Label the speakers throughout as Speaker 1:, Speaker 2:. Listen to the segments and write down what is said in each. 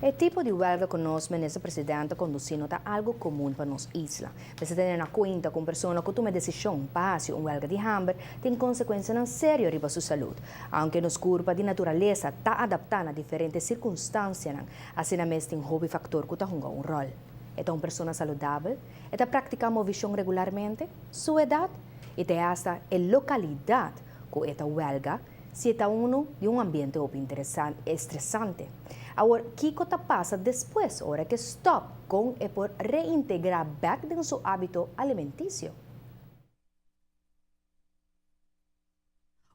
Speaker 1: E tipo di welga ku nos Minister President ta kondusí no ta algu komun pa nos isla. Mester tene na kuenta ku un persona ku tuma e desishon pa hasi un welga di hamber tin konsekuensianan serio riba su salud. Aunke nos kurpa di naturalesa ta adaptá na diferente sirkunstansianan, asina mes tin hopi faktor ku ta hunga un ròl. E ta un persona saludabel? E ta praktiká movishon regularmente? Su edat? I te asta e lokalidat ku e ta welga? Si e ta unu di un ambiente hopi interesante, estresante. Awor, kiko ta pasa despues ora ke stòp? Kon e por reintegrá bèk den su ábito alimentisio?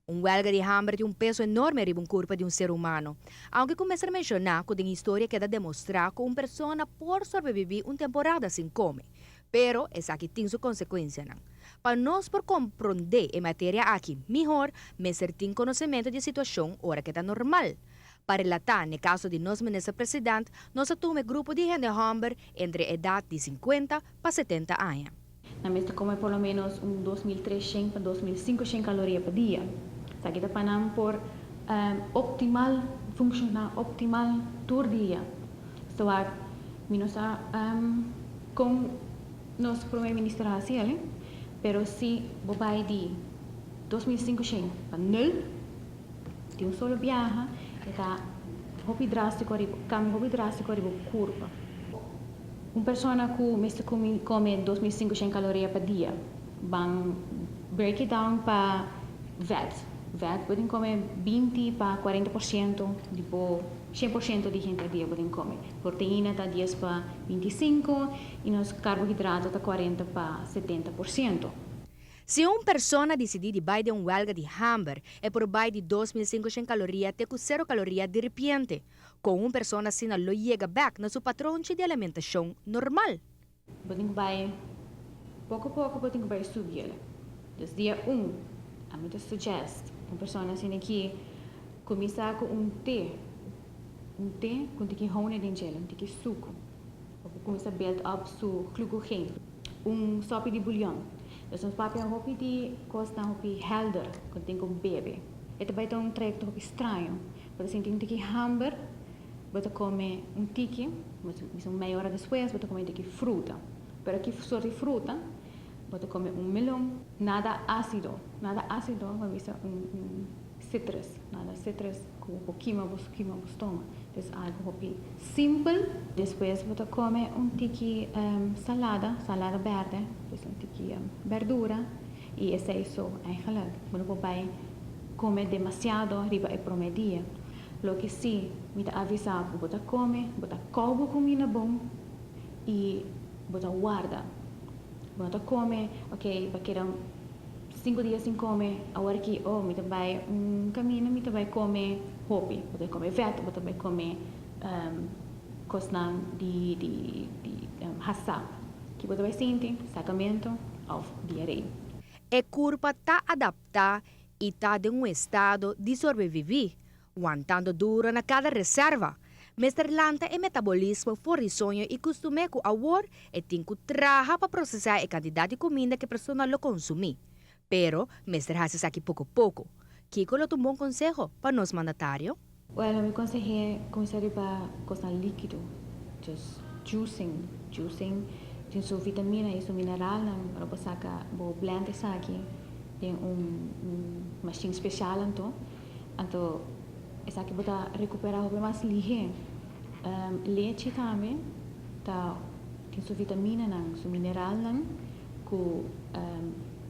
Speaker 1: Un wèlga di hamber tin un peso enorme riba un kurpa di un ser humano. Aunke ku mester menshoná ku den historia keda demostrá ku un persona por sorbebibí un temporada sin kome. Pero esaki tin su konsekuensianan. Pa nos por komprondé e materia aki mihor, mester tin konosementu di e situashon ora ke ta normal. Pa relatá n'e kaso di nos minister president, nos a tuma e grupo di hende hòmber entre edat di sinkuenta pa setenta aña.
Speaker 2: Nan mester kome por lo ménos un 2300 pa 2500 kaloria pa dia. Esaki ta pa nan por optimal funshoná optimal tur dia. Stowak, mi no sa Kon nos prome minister a hasi el, pero si bo bai di 2500 pa nul di un solo biaha e ta hopi drastico riba, cambio hopi drastico riba bo curpa. Un persona cu mester come 2500 caloria pa dia ban break it down pa vet, vet bo tin come 20 pa 40% di bo 100% di henter dia bo tin come. Proteina ta dies pa 25 i nos karbohidrato ta 40 pa 70%.
Speaker 1: Si un persona disidí di bai den un wèlga di hamber, e por bai di 2500 kaloria te ku sero kaloria diripiente. Kon un persona asina lo yega bèk na su patronchi di alimentashon normal?
Speaker 2: Bo tin ku bai poko poko bo tin ku bai subi el. Dus dia un ami ta suggest un persona asina ki kuminsá ku un te, un te ku un tiki honing den djel, un tiki suku pa bo kuminsá build up su glucogeen. Un sopi di bulion. Dus nos papia hopi di kosnan hopi helder ku tin ku bebe. E ta bai ta un trayekto hopi straño. Bo ta sinti un tiki hamber. Bo ta come un tiki, bisa un meia ora despues bo ta come un tiki fruta. Pero ki sort di fruta? Bo ta come un melon, nada acido, nada acido, bo bisa un un citrus, nada citrus cu bo kima bo kima bo stoma. Dus algo hopi simpel. Despues bo ta come un tiki salada, salada berde, dus un tiki berdura y esey so eigenlijk. Bo no por bay come demasiado riba e prome dia. Loke si mi ta avisá bo, bo ta kome, bo ta kou bo kuminda bon i bo ta warda. Bo no ta kome, ok, bo a keda sinku dia sin kome, awor aki, oh, mi ta bai un kaminda, mi ta bai kome hopi. Bo ta bai kome vèt, bo ta bai kome kosnan di di di hasá. Ki bo ta bai sinti? Sakamentu òf diaré.
Speaker 1: E kurpa ta adaptá i ta den un estado di sobreviví, wantando duro na kada reserva. Mester lanta e metabolismo for di soño i kustum'é ku awor e tin ku traha pa prosesá e kantidat di kuminda ku e persona lo konsumí. Pero mester hasi esaki poko poko. Kiko lo ta un bon konseho pa nos mandatario?
Speaker 2: Bueno, mi konseh'é kuminsá riba kosnan líkido, just juicing, juicing tin su vitamina i su mineralnan, ora bo saka bo blend esaki den un un mashin spesial anto, anto esaki bo ta rekuperá hopi mas lihé. Lechi tambe ta tin su vitaminanan, su mineralnan ku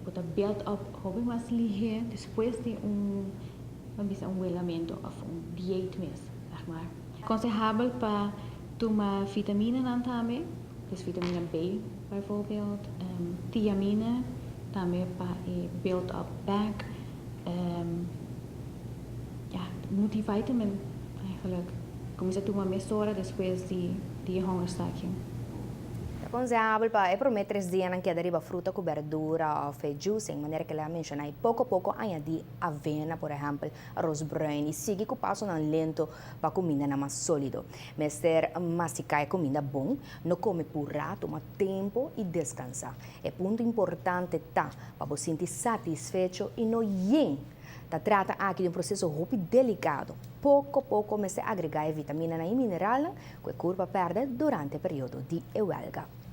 Speaker 2: bo ta build up hopi mas lihé despues di un. Bo bisa un welamentu of un dieet mes, zeg maar. Konsehabel pa tuma vitaminanan tambe, dus vitamina B bijvoorbeeld, tiamine tambe pa e build up back, ja, multivitamin eigenlijk. Kuminsa tuma mesora despues di e hongerstaking.
Speaker 1: Ta konsehabel pa e promé tres dianan keda riba fruta ku berdura òf e juicing, manera ku el a menshoná, i poko poko añadí avena, por ehèmpel, aros bruin, i sigui ku pasonan lento pa kumindanan mas sólido. Mester mastiká e kuminda bon, no kome purá, tuma tempu i deskansá. E punto importante ta pa bo sinti satisfecho i no yen. Ta trata aki di un proceso hopi delicado. Poco poco mester agrega e vitamina y mineral cu e curpa a perde durante e periodo di welga.